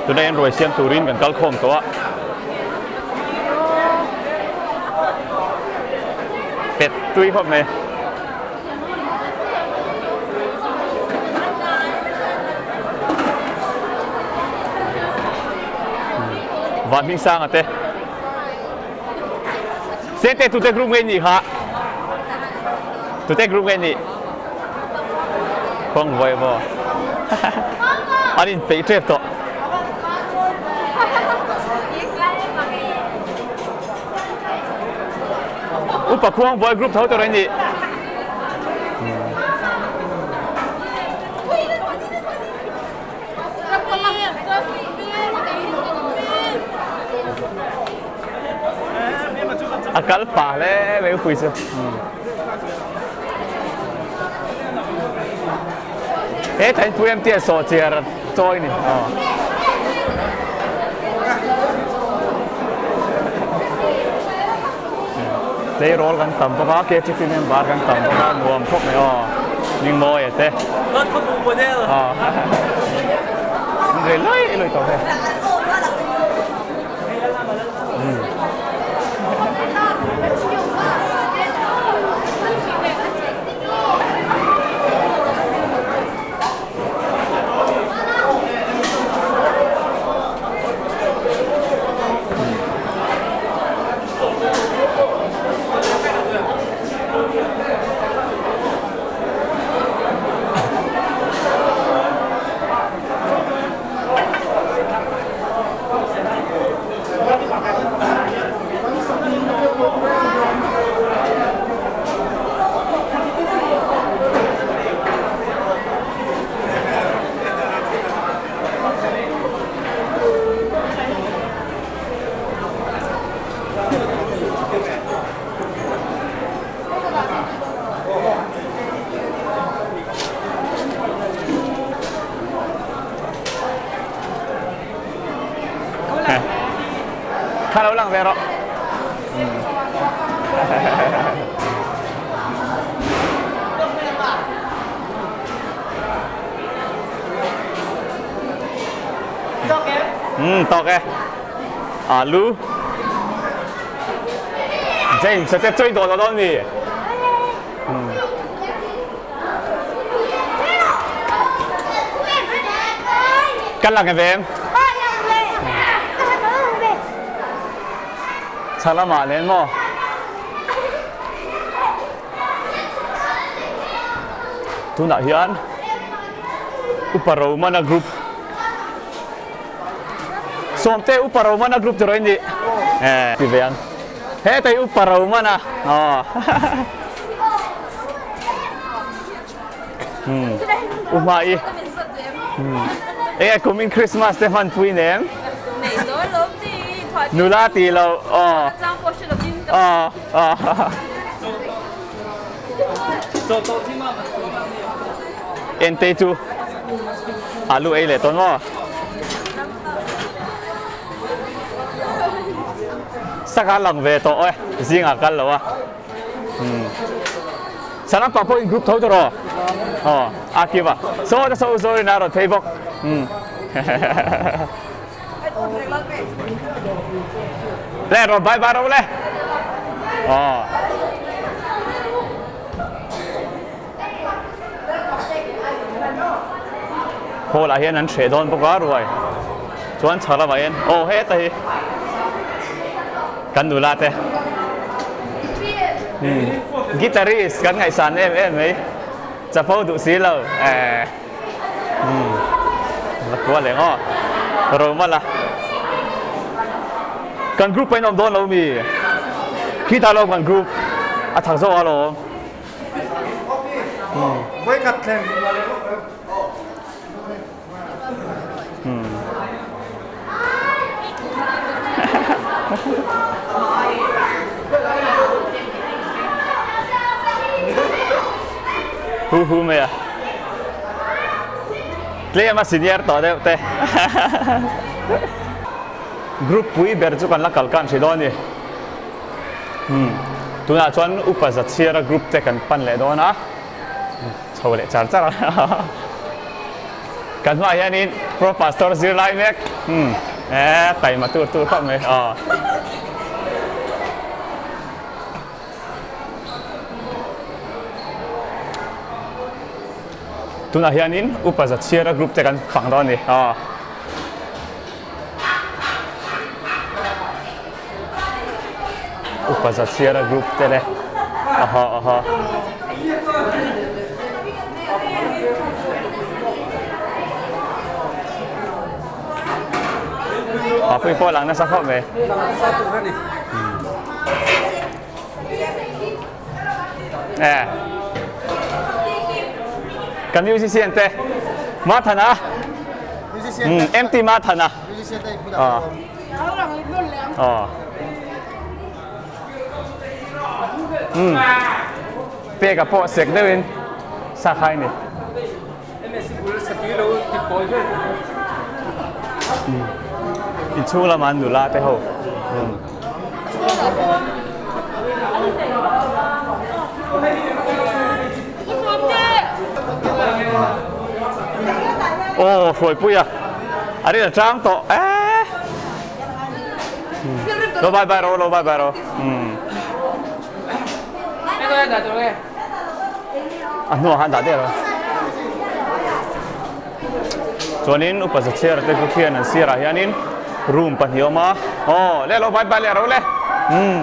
Tunah hian ruai siam turin kan kal khawm tawh a. Pet tui khawp mai. Van hming sanga te. Sente tute group nge nih kha? Tute group nge nih? Khuang voi maw? An in peih tep tawh. Upa khuang voi group tho tur an nih. A kal pah hle mai upui chu. He thain pui em tia saw chiar chawi ni. Tleirawl kan tam bawk a, KTP member kan tam bawk a, nuam khawp mai aw. Ning mawi a te. Aw. Rei lai lui tawh he. Kha lo lang ve rawh. Um tawk e. Alu. James a te choi dawn lo dawn mi. Kan lang e vem. Chhalama nen maw. Tunah hian Upa Romana group Sawmte Upa Romana group tur a ni eh ti ve ang hetai Upa Romana aw hmm Uma i hmm enge kumin Christmas te hman pui nem nula ti lo aw aw aw Entei chu alu ei leh tawn maw? Saka lang ve tawh e, zingah kal lo a. Sanam pang pawh in group tho tawh rawh. Aw, a kim a. Saw ta saw saw in a rawn phei bawk. Le rawn bye bye rawh le. Aw. Hall ah hian an hreh dawn bawk a ruai chuan chhar lamah hian aw heta hi kan nula te guitarist kan ngaihsan em em mai chapo duh si lo eh la kual eng aw Romala kan group pawhin awm dawn lo mi khitah lo kan group a chak zawk alawm. Hu hu mai a. Tlem a senior tawh deuh te. Group pui ber chu kan la kal kan hri dawn a ni. Umm tunah chuan upa za chhiara group te kan pan leh dawn a chho leh char char a. Kan hmaah hianin Pro Pastor zirlai mek umm eh taima tur tur khawp mai aw. Tunah hianin Upa Zachhiara group te kan fang dawn a ni aw. Upa Zachhiara group te le aha aha. A pui pawh lang nasa khawp mai. Eh. Kan musician te Mathana. MT Mathana. Ờ. Ờ. Um. Peka pawh sek deuhin sa khai ni. Inchhung lama nula te ho. Aw hruaipui a a rin a chang tawh eh lo bye bye ro lo bye bye ro a hnuah khan dah der a chuanin upa zachair te group hian an sirah hianin room pahnih a awm a aw le lo bye bye leh ro le umm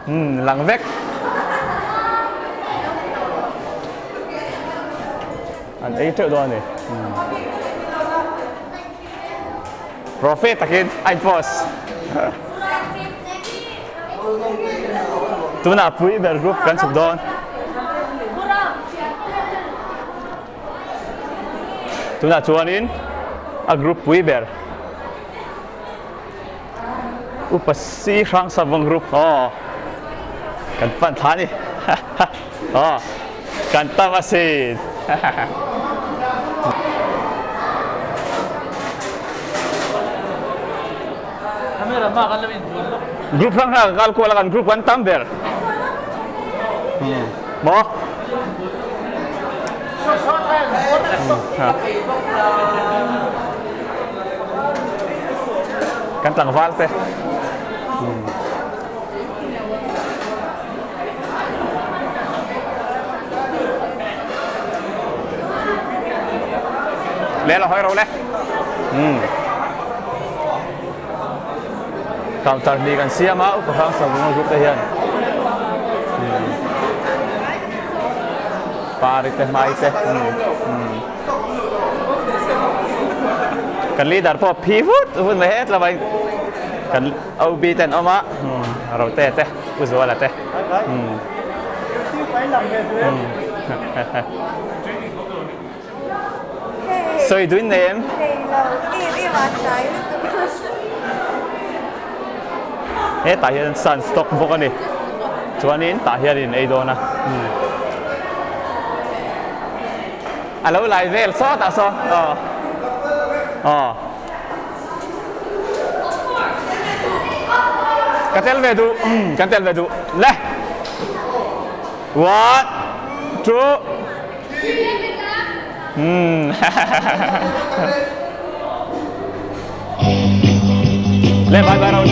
umm lang vek an ei teuh dawn a ni umm. Prophet takin a in post. Tunah pui ber group kan chhuk dawn. Tunah chuanin a group pui ber Upa Si Hrang Savawng group aw kan pan thla ni. Aw kan tam asin. Group hrang hrang kal kual a kan group kan tam ber. Maw? Kan tlangval te. Le lo hawi ro le. Counter hnih kan siam a upa hrang savunga group te hian pari te hmai te kan leader pawh phi vut vut mai het lovai kan OB te an awm a Rote te U Zuala te Sawi duin nei em? Nei lo, em em a tlai lutuk. Hetah hian sun stock bawk a ni. Chuanin tah hian in ei dawn a. A lo lai vel sawtah saw. Aw. Aw. Ka tel ve duh. Kan tel ve duh. Le. One, two. Hmm. Le bye bye Raul.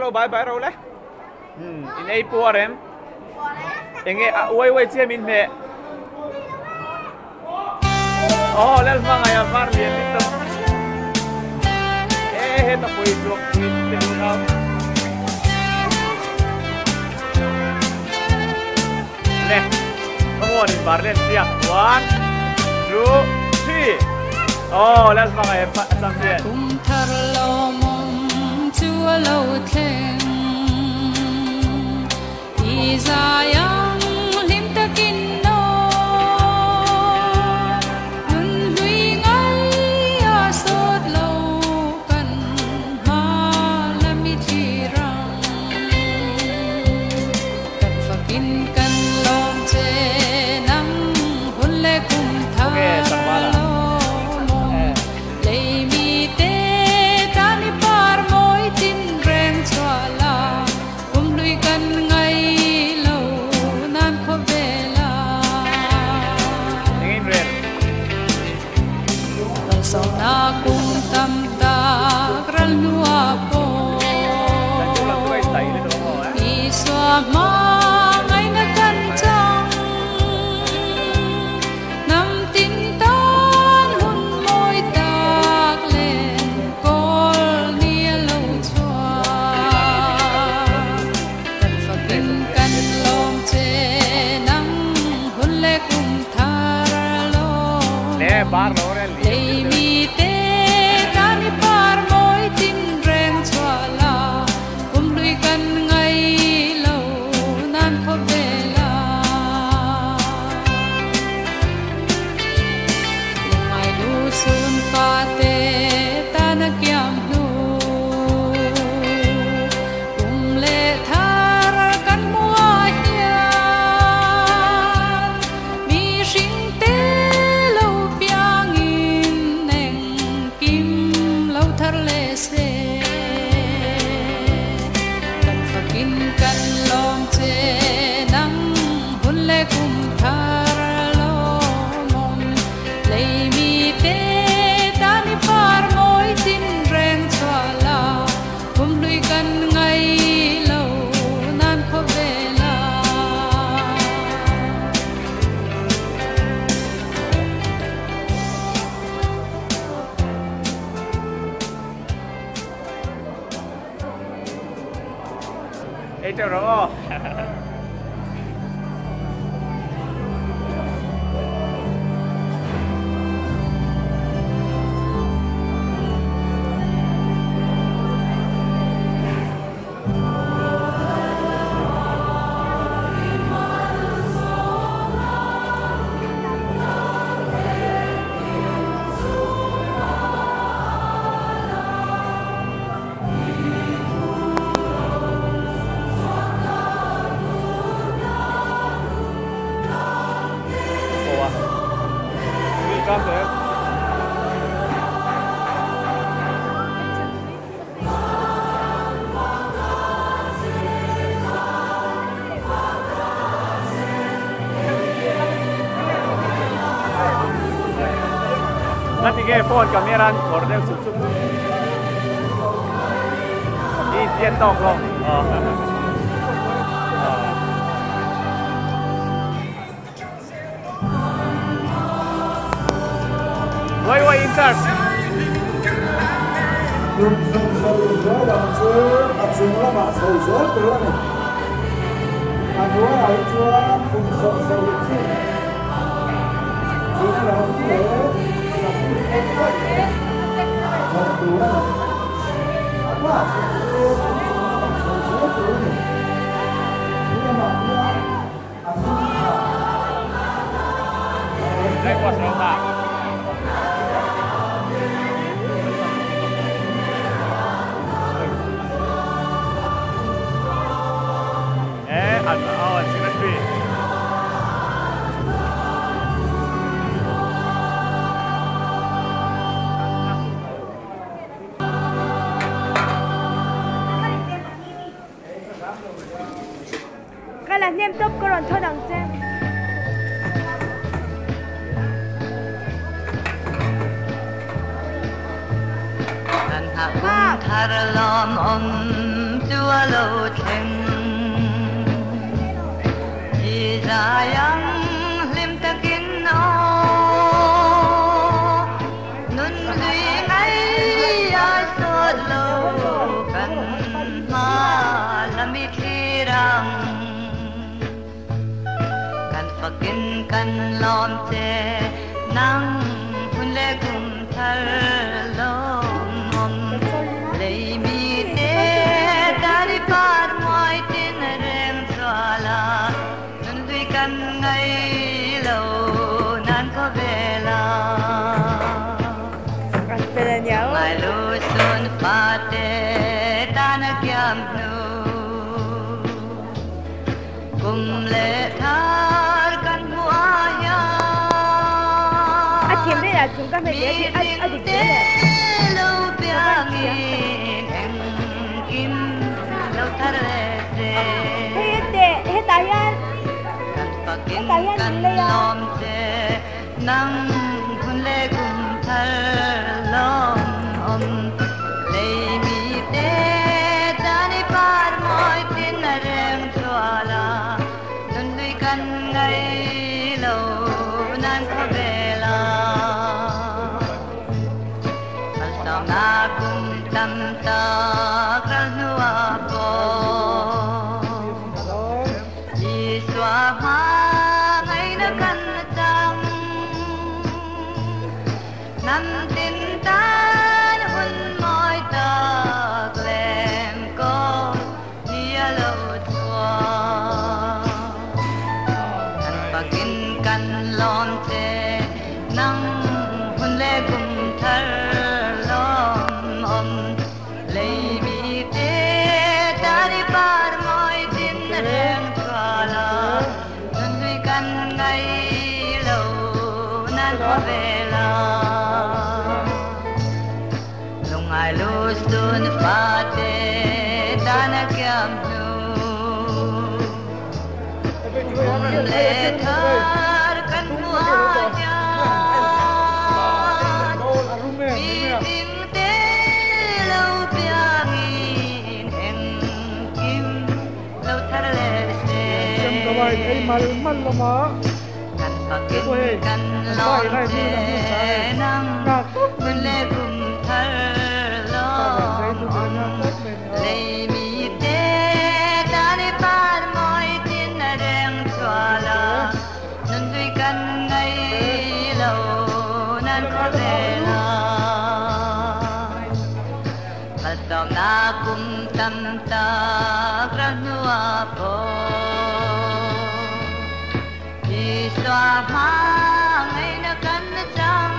rawh bye bye rawh le. Umm in ei puar em? Enge a uai uai chiah min hmeh. Aw Lalhmangaih a var lian lutuk. E heta pawh i zuak pui te unau. Le come on in bar len chiah. One, two, three. Aw Lalhmangaih a champion. Kum thar lawmawm chu a lo thleng. I zai ang hlim takin aw, nun hlui ngai a sawt lo kan hma lam i thlir ang. Kan fakin kan lawm che nang hun leh kum thar lawmawm lei mite tan i par mawi tin reng chhuah la. Kumhlui kan ngai lo nan khawvel a. Malsawmna kum tam tak ral hnuah pawh Isua hma ngaihna kan chang. Hnam tin tan hun mawi tak len kawl ni a lo chhuak. Kan fakin kan lawm che nang hun leh kum thar lawm. Lei mite tan i par mawi tin reng chhuah la, kum hlui kan ngai lo nan khawvel a. Lungngai lu sun fate tan a kiam hnu, kum leh thar kan hmu ah hian mihring te lo piangin engkim lo thar leh se. Kan fakin kan lawm che nang hun leh kum thar lawmawm lei mite tan i par mawi tin reng chhuah la kum hlui kan ngai lo nan khawvel a. Ei teuh rawh aw. Ngatinge phone camera an khawr deuh chuk chuk chu. I intian tawk lo. Wai wai in charge. Kum 70 hnuai lam chu a chung lamah chho zel tur a ni. A hnuaiah hi chuan kum 70 chin chung lam leh sakhi khaw daih chho tur a ni. A class in chu in chung lamah chho zel tur a ni. He lamah hian a hming tha a awm bawk a ni. Ka la hnem tawp ka rawn thawn ang che. Kan hah kum thar lawm awm chu chu a lo thleng. I zai ang hlim takin aw, nun hlui ngai ai sawt lo kan hma lam i thlir ang. Kan fakin kan lawm che nang hun leh kum thar lawmawm. Lei mi te tan i par muai tin reng chhuala, nun hlui kan ngai lo nan khawvela. Ngai lu sun fa te tan a kiam hnu, kum leh thar kan hmu a hian. Mi tin te lo piangin engkim lo thar leh se. Kan fakin kan lawm che nang hun leh kum thar lawmawm. Lei mi te tan i par mawi tin a reng chhuala, nun hlui kan ngai lo nan khawvela. Malsawmna kum tam tak ral hnua pawh, Isua hma ngaihna kan chang. Nam tin tan hun mawi tak lem kawl ni a lo chhuak. Kan fakin kan lawm che nang hun leh kum thar lawmawm. Lei mi te tan i par mawi tin reng chhuala, nun hlui kan ngai lo nan khawvela. Lungai lu sun fa te tan a kiam hnu, kum leh thar kan hmu a hian. Mi tin te lo piangin engkim lo thar leh se. Kan fakin kan lawm che nang hun leh kum thar lawmawm. Lei mi te tan i par mawi tin a reng chhuala, nun hlui kan ngai lo nan khawvela. Malsawmna kum tam tak ral hnua pawh, Isua hma ngaihna kan chang.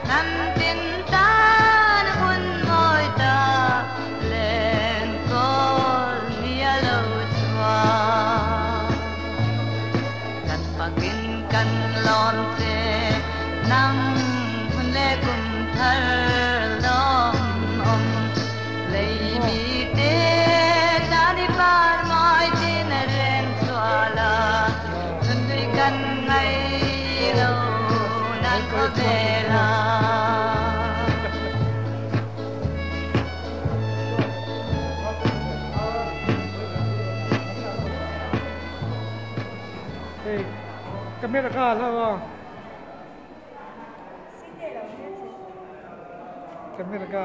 Nam tin tan hun mawi tak len kawl ni a lo chhuak. Kan fakin kan lawm che nang hun leh kum thar lawmawm. Lei mi te tan i par mawi tin a reng chhuala, nun hlui kan ngai lo nan khawvela. Hei camera kha a hlau a, camera kha.